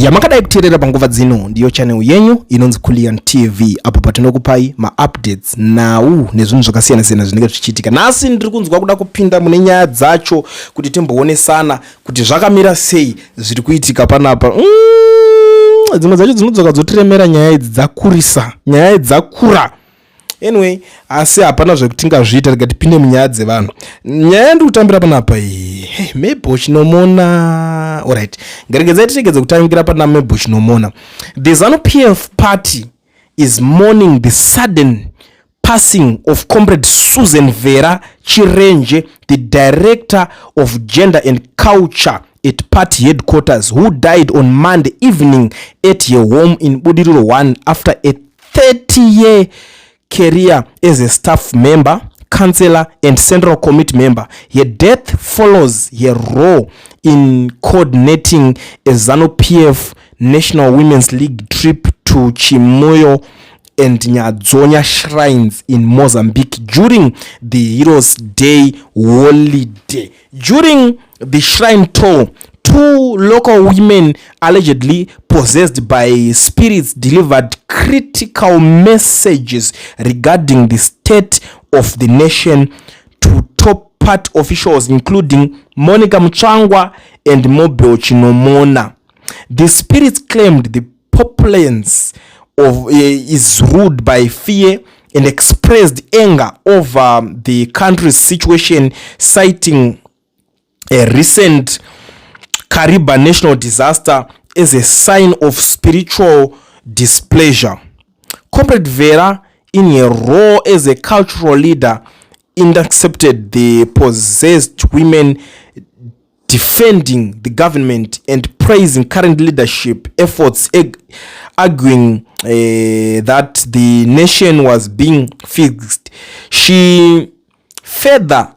Yamakadai kuteerera panguva dzino ndiyo channel yenyu inonzi Kulian TV, apo patinokupai maupdates, nhau nezvinhu zvakasiyana-siyana zvinenge zvichiitika. Nhasi ndiri kunzwa kuda kupinda mune nyaya dzacho kuti timboonesana kuti zvakamira sei zviri kuitika panapa. Dzimwe dzacho dzinodzoka dzotiremera, nyaya idzi dzakurisa, nyaya idzi dzakura. Anyway, asi hapana zvekutingazviita, rega tipinde munyaya dzevanhu. Nyaya yandiri kutambira panapa iyi, hey, Mabel Chinomona. Alright, ngaregedzai tiregedze kutangira pana Mabel Chinomona. The ZANU PF party is mourning the sudden passing of Comrade Susan Vera Chirenje, the director of gender and culture at party headquarters, who died on Monday evening at her home in Budiriro 1 after a 30-year career as a staff member, councillor and central committee member. Her death follows her role in coordinating a ZANU PF National Women's League trip to Chimoio and Nyadzonya shrines in Mozambique during the Heroes Day holiday. During the shrine tour, two local women allegedly possessed by spirits delivered critical messages regarding the state of the nation to top party officials, including Monica Mutsvangwa and Mabel Chinomona. The spirits claimed the populace of is ruled by fear and expressed anger over the country's situation, citing a recent Kariba national disaster as a sign of spiritual displeasure. Comrade Vera, in her role as a cultural leader, intercepted the possessed women, defending the government and praising current leadership efforts, arguing that the nation was being fixed. She further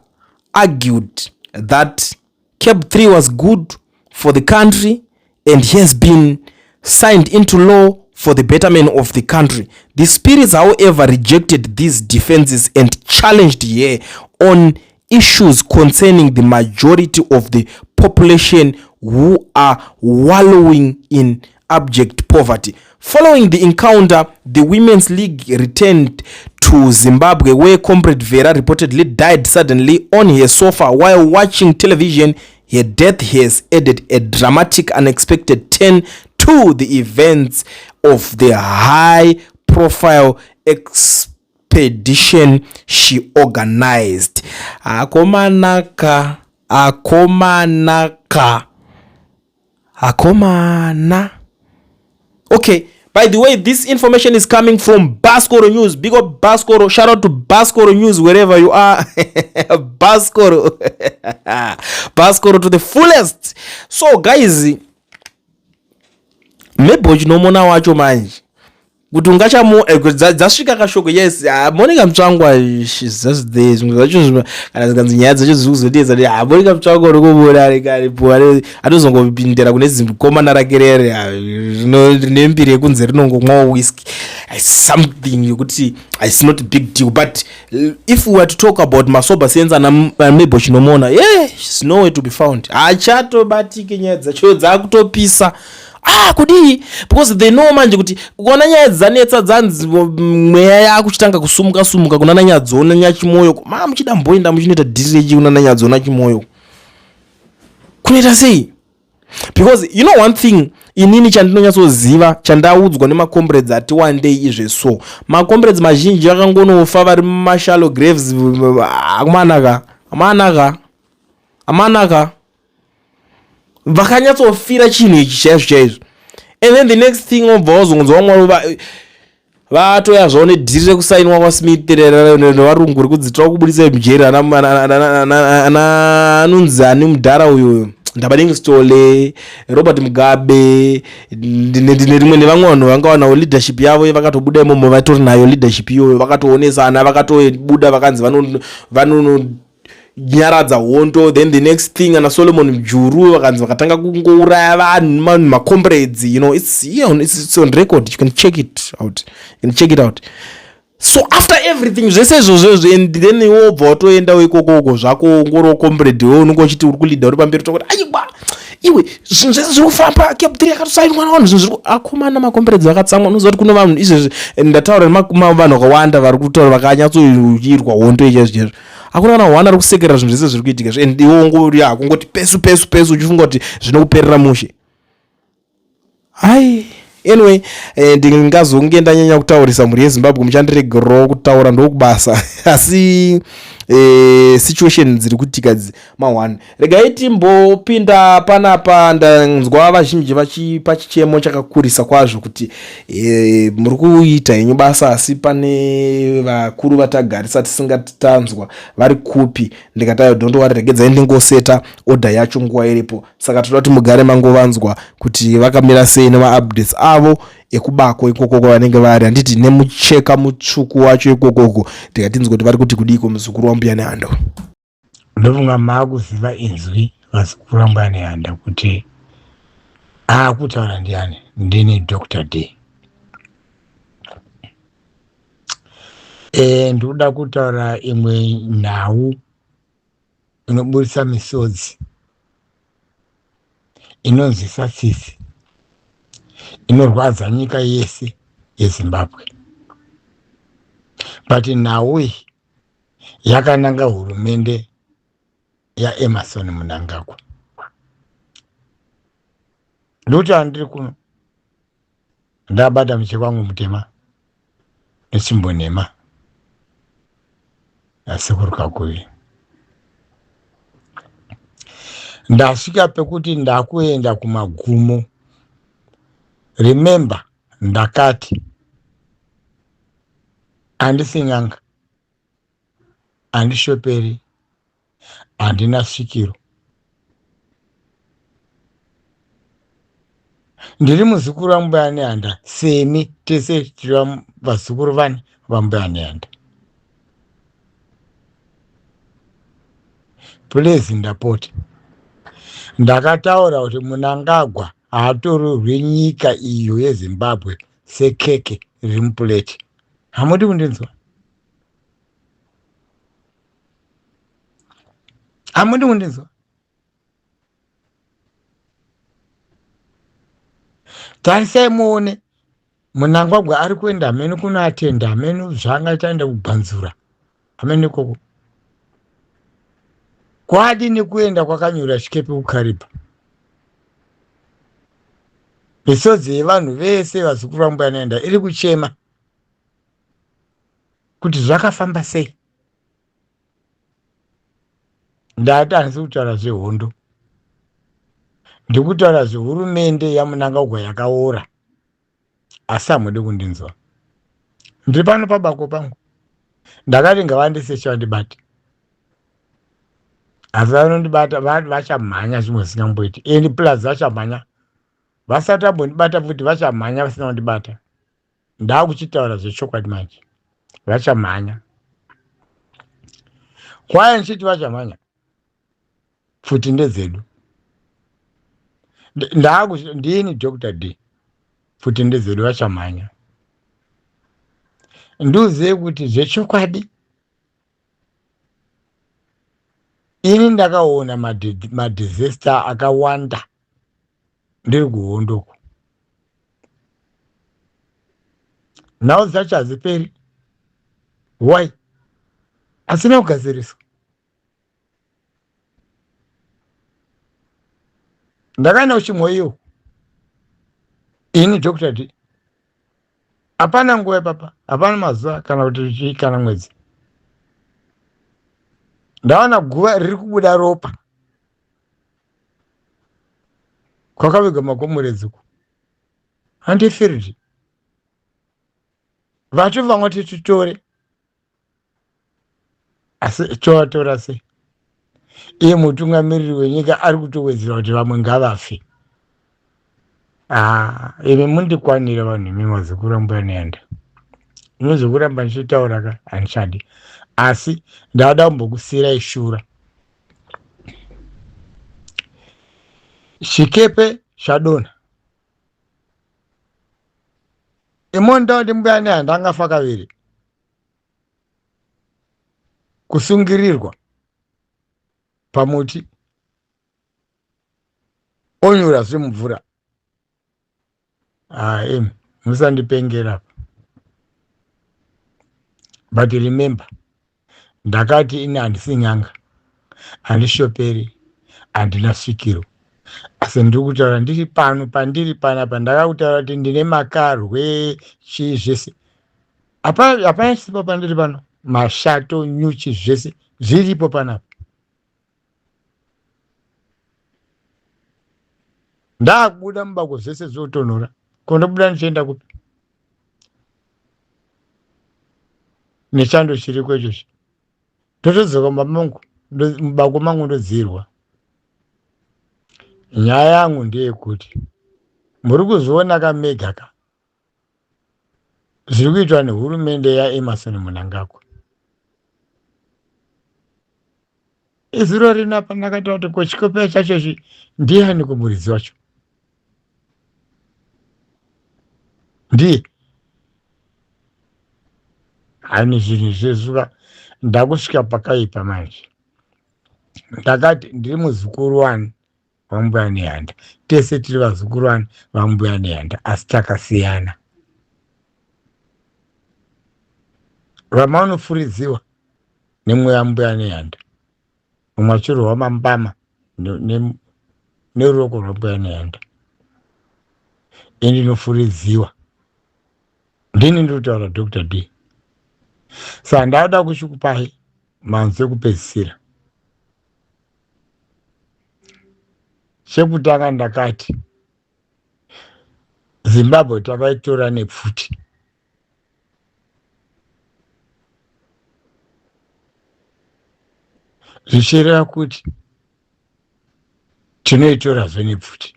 argued that CAB 3 was good for the country and has been signed into law for the betterment of the country. The spirits, however, rejected these defenses and challenged her on issues concerning the majority of the population who are wallowing in abject poverty. Following the encounter, the Women's League returned to Zimbabwe, where Comrade Vera reportedly died suddenly on her sofa while watching television. Her death has added a dramatic, unexpected turn to the events of the high profile expedition she organized. Akomanaka, akomanaka, akomana. Okay, by the way, this information is coming from Bascoro News. Big up Bascoro. Shout out to Bascoro News wherever you are. Bascoro, Bascoro to the fullest. So guys, Mabel Chinomona wacho manje kuti ungachamu dzasvika kashoko. Yes, Monica Mutsvangwa, she's just there. Zvimwe zvacho kana zikanzi nyaya dzacho dziri kuzodedza, Monica Mutsvangwa uri kubuda arikaripo, anozongopindira kune zikomana rake rere rine mbiri yekunze rinongomwawo whisky, something yekuti it's not big deal. But if we were to talk about masober sense ana Mabel Chinomona, yeah, she's nowhere to be found. Hachatobatike, nyaya dzacho dzakutopisa. Ah, kudii? Because they know manje kuti kuona nyaya dzanetsa, dzanzi mweya yakuchitanga kusumuka sumuka kuna Nyadzona Nyachimoyo. Ma muchida mboenda muchinoita dhiri rechi kuna Nyadzona Chimoyo, kunoita sei? Because you know one thing, inini chandinonyatsoziva, chandaudzwa nemacomrades ati one day izve, so macomrades mazhinji akangonofa vari mumashallow graves. Amanaka, amanaka, amanaka, vakanyatsofira chinhu ichi chaizvo chaizvo. And then the next thing, obva wazongonzwa vamwe vatoya zvavo nedhiri rekusainwa kwaSmith nevarungu rikudzi tova kubudisa mujeri anonzi ani mudhara uyu, Ndabaningi Sithole, Robert Mugabe nerimwe nevamwe vanhu vanga vanawo leadership yavo, vakatobuda imomo, vatori nayo leadership iyoyo, vakatoonesana, vakatobuda, vakanzi vanonyaradza hondo. Then the next thing, ana Solomon Mujuru vakanzi vakatanga kungouraya vanhu, macomrades. It's on record, you can check it out, you can check it out. So after everything zvese izvozvo, and then wobva watoendawo ikokoko zvako, ngoriwo comrade we unenge uchiti uri kuleada uri pamberi, tokuti aiwa. Iwe, zvinhu zvese zviri kufamba, CAB 3 yakatosainwa navanhu, zvinhu zviri akomana, makomberedzo akatsamwa. Unoziva kuti kune vanhu izvezvi, ndataura nemavanhu vakawanda vari kutaura vakanyatsoirwa hondo ichaizvo chaizvo, hakuna kana one ari kusekerera zvinhu zvese zviri kuitika. And iwe ungori hakungoti pesu pesu pesu, uchifunga kuti zvinokuperera mushe. Hai, anyway, ndingazonge ndanyanya kutaurisa mhuri yeZimbabwe, muchandiregererawo, kutaura ndokubasa, asi situation dziri kuitika ma1. Regai timbopinda panapa. Ndanzwa vazhinji vachipa chichemo chakakurisa kwazvo kuti muri kuita henyu basa, asi pane vakuru vatagarisa tisingati tanzwa vari kupi. Ndikati ayo, don't worry, regedzai ndingoseta order yacho nguva iripo. Saka toda kuti mugare mangovanzwa kuti vakamira sei nemaupdates avo ekubako ikokoko vanenge vari, handiti, nemucheka mutsvuku wacho ikokoko. Ndikatinzwa kuti vari kuti kudiko muzukuru waMbuya Nehanda. Ndofunga maakuziva inzwi, vazukuru vaMbuya Nehanda, kuti aakutaura ndiani. Ndini Dr D. Ndikuda kutaura imwe nhau inoburitsa misodzi, inonzwisa tsitsi, inorwadza nyika yese yeZimbabwe, but nhau iyi yakananga hurumende yaEmmerson Mnangagwa. Ndokuti handiri kuno, ndabata mucheka wangu mutema netsvimbo nhema yasekuru Kaguvi. Ndasvika pekuti ndakuenda kumagumo. Remember, ndakati handisi n'anga, handishoperi, handina svikiro, ndiri muzukuru waMbuya Nehanda semi. Tese tiri vazukuru vani vaMbuya Nehanda. Please, ndapota. Ndakataura kuti Mnangagwa haatorerwi nyika iyo yeZimbabwe sekeke riri mupureti. Hamudi kundinzwa, hamudi kundinzwa. Tarisai muone, Mnangagwa ari kuenda hamene kunoatenda, hamene zvaangaita, aenda kugwanzura hamene ikoko. Kwadini kuenda kwakanyura chikepe kuKaribha? Misodzi yevanhu vese vazukuru vaMbuya Nehanda iri kuchema kuti zvakafamba sei. Ndati handisi kutaura zvehondo, ndikutaura zvehurumende yaMnangagwa yakaora, asi hamudi kundinzwa. Ndiri pano pabako pangu. Ndakati ngavandiseche, vandibate, asi vanondibata vachamhanya zvimwe zvisingamboiti. And plus vachamhanya vasati vambondibata futi, vachamhanya vasina kundibata. Ndakuchitaura zvechokwadi manje, vachamhanya kwaya. Ndichiti vachamhanya, pfuti ndedzedu. Ndini Dr D, pfuti ndedzedu, vachamhanya. Ndiuzive kuti zvechokwadi ini ndakaona madisaster akawanda ndiri kuhondoko. Nhau dzacho hadziperi. Why asina kugadziriswa? Ndakaenda kuChimhoiyo ini Dr D. Hapana nguva ipapa, hapana mazuva kana kuti chii kana mwedzi, ndaona guva riri kubuda ropa kwakavigwa makomuredzi handifiridi. Vati vamwe tititore, asi tovatora sei? Iye mutungamiriri wenyika ari kutowedzera kuti vamwe ngavafe. Ah, imi mundikwanira vanhu imi, mazukuru aMbuya Nehanda. Inozokuramba ndichitaura ka, handichadi, asi ndada kumbokusiyirai shura. Chikepe chadonha imonda kuti Mbuya Nehanda angafa kaviri: kusungirirwa pamuti. Onyura zvemumvura. Ah, imi musandipengera apa. But remember, ndakati ini handisi n'anga, handishoperi, handina svikiro. Asi ndiri kutaura ndiri pano pandiri panapa, ndakakutaura kuti ndine makarwe chii zvese. Hapana chisipo pandiri pano, mashato, nyuchi zvese zviripo panapa. Ndakubuda mubako zvese zvotonhora, ko ndobuda ndichienda kupi? Nechando chiriko ichochi, totodzoka mumba mangu, mubako mangu ndodziirwa. Nyaya yangu ndeyekuti muri kuzviona kamega ka zviri kuitwa nehurumende yaEmerson Mnangagwa. Izuro rino apa ndakataura kuti ko chikopeya chacho ichi ndiani kumuridzi wacho? Ndiye hani zvinhu zvezuva ndakusvika pakaipa manje. Ndakati ndiri muzukuru wani vambuya Nehanda, tese tiri vazukuru vani vambuya Nehanda, asi takasiyana. Vamaunofuridziwa nemweya mbuya Nehanda, umwe achirohwa mambama neruoko rwambuya Nehanda, ini ndinofuridziwa ndini ndiri kutaura Dr D. Saka ndauda kuchikupai manzwi ekupedzisira. Chekutanga ndakati Zimbabwe takaitora nepfuti. Zvichireva kuti tinoitorazve nepfuti.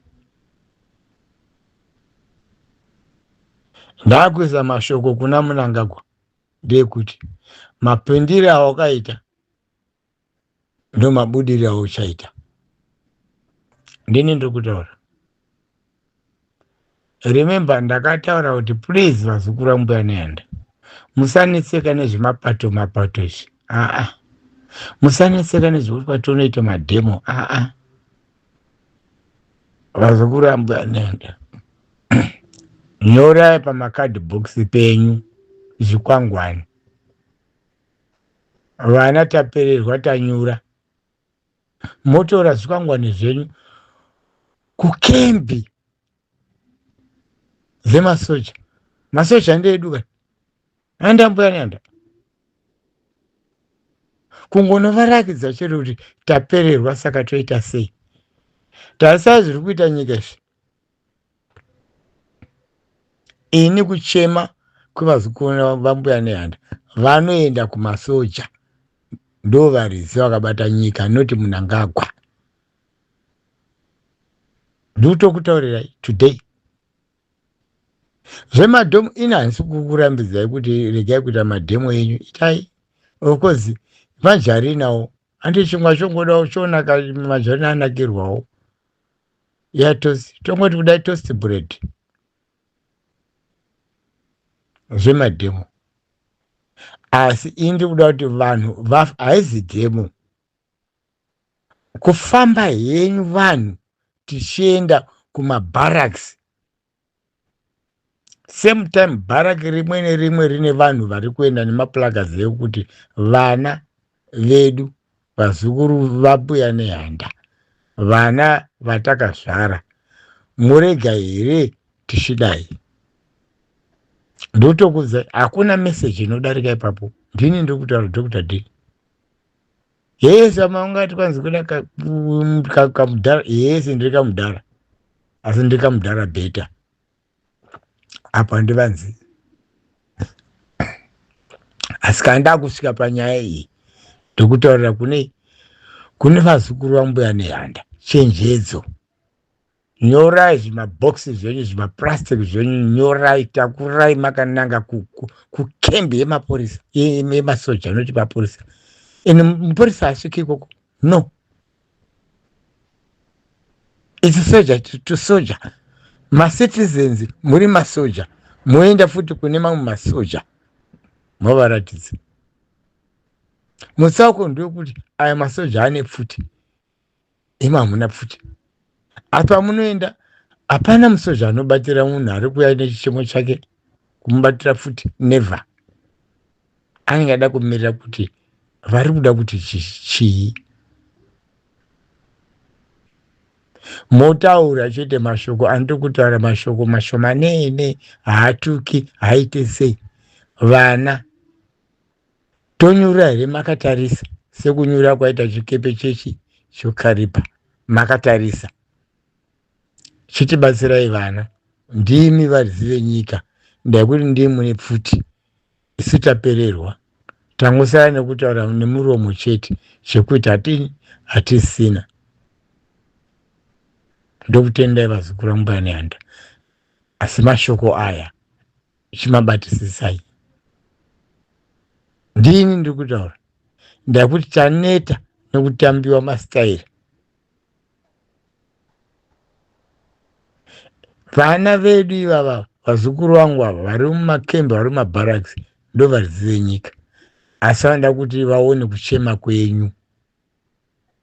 Ndakuisa mashoko kuna Mnangagwa ndeyekuti mapindire awakaita ndomabudire auchaita. Ndini ndiri kutaura. Remember ndakataura kuti please vazukuru vambuya Nehanda, musanetseka nezvemapato mapato izvi. Aa, musanetseka nezvekuti kwatinoita madhemo. Aa, vazukuru vambuya Nehanda, nyorai pamakadhibhokisi penyu zvikwangwani. Vana tapererwa tanyura, motora zvikwangwani zvenyu kukembi dzemasoja. Masoja ndeedu kani, anda mbuya Nehanda, kungonovarakidza chete kuti tapererwa, saka toita sei? Tarisai zviri kuita nyika izvi. Ini kuchema kwevazukuru vambuya Nehanda, vanoenda kumasoja ndovaridzi vakabata nyika, noti Mnangagwa. Ndikutokutaurirai today zvemadhomu ini handisi kukurambidzai kuti regai kuita madhemo enyu, itai. Of course majarinawo handi chingwa chongodawo chonaka, majarina anakirwawo ya toast, tongoti kudai toast bread zvemadhemo. Asi ini ndiri kuda kuti vanhu haizi dhemo kufamba henyu vanhu tichienda kumabarracks. Same time barrack rimwe nerimwe rine vanhu vari kuenda nemaplacards ekuti vana vedu, vazukuru vambuya Nehanda, vana vatakazvara, murega here tichidai? Ndotokudzai hakuna message inodarika ipapo. Ndini ndiri kutaura Dr D. Yese maungati kwanzi kuda kamudhara, yese ndiri kamudhara, asi ndiri kamudhara bheta apa ndivanzi. Asi kana ndakusvika panyaya iyi, ndokutaurira kune vazukuru vambuya Nehanda, chenjedzo. Nyorai zvimabhokisi zvenyu, zvimaplastic zvenyu, nyorai, takurai makananga kukembi yemapurisa, yemasoja, anoti mapurisa. Ende mupurisa asviki ikoko, no, it's soldier to soldier. Macitizens muri masoja, moenda futi kune mamwe masoja movaratidza mutsauko ndewekuti aya masoja ane pfuti, imi hamuna pfuti. Asi pamunoenda hapana musoja anobatira munhu ari kuuya nechichemo chake kumubatira futi never. Anenge ada kumirira kuti vari kuda kuti chii. Motaura chete mashoko andiri kutaura mashoko mashomanene haatuki haite sei vana tonyura here makatarisa sekunyura kwaita chikepe chechi chokaripa makatarisa chitibatsirai vana ndimi varidzi venyika ndaikuti ndimi mune pfuti isu tapererwa tangosara nekutaura nemuromo chete chekuti hatini hatisina ndokutendai vazukuru vangu panehanda asi mashoko aya chimabatisisai ndini ndiri kutaura ndakuti taneta nekutambiwa masitaira Vana vedu ivava vazukuru vangu ava vari mumakembi vari mumabharaks ndovaridzi venyika asi vanoda kuti vaone kuchema kwenyu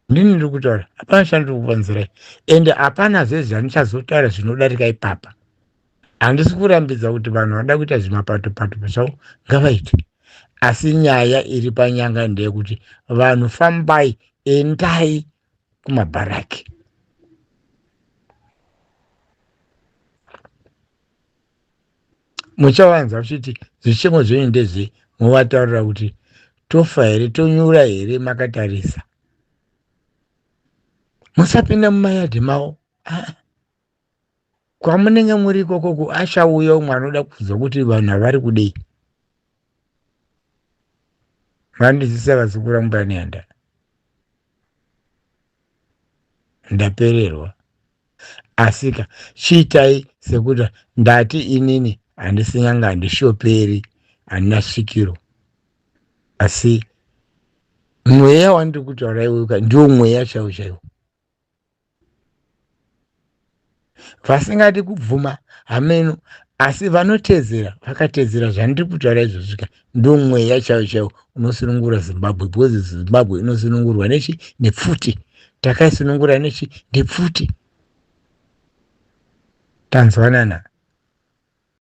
ndini ndiri kutaura hapana chandiri kuvanzirai ende hapana zve zvandichazotaura zvinodarika ipapa handisi kurambidza kuti vanhu vanoda kuita zvimapato-pato zvavo ngavaite asi nyaya iri panyanga ndeyekuti vanhu fambai endai kumabharaki muchavanza uchiti zvichemo zvenyu ndezvei movataurira kuti tofa here tonyura here makatarisa musapinda mumayadhi mavo ah. Kwamunenge muri ikoko ku achauya umwe anoda kunzwa kuti vanhu havari kudei. Vandizisa vazukuru vangu panehanda. Ndapererwa. Asika chiitai sekuti ndati inini handisi nyanga handishoperi handina svikiro. Asi mweya wandiri kutaura iwoyu ndiwo mweya chaiwo chaiwo. Vasingadi kubvuma hameno asi vanotedzera vakatedzera zvandiri kutaura izvozvika ndomweya chaiwo chaiwo unosunungura Zimbabwe because Zimbabwe inosunungurwa nechi nepfuti takaisunungura nechi nepfuti tanzwanana.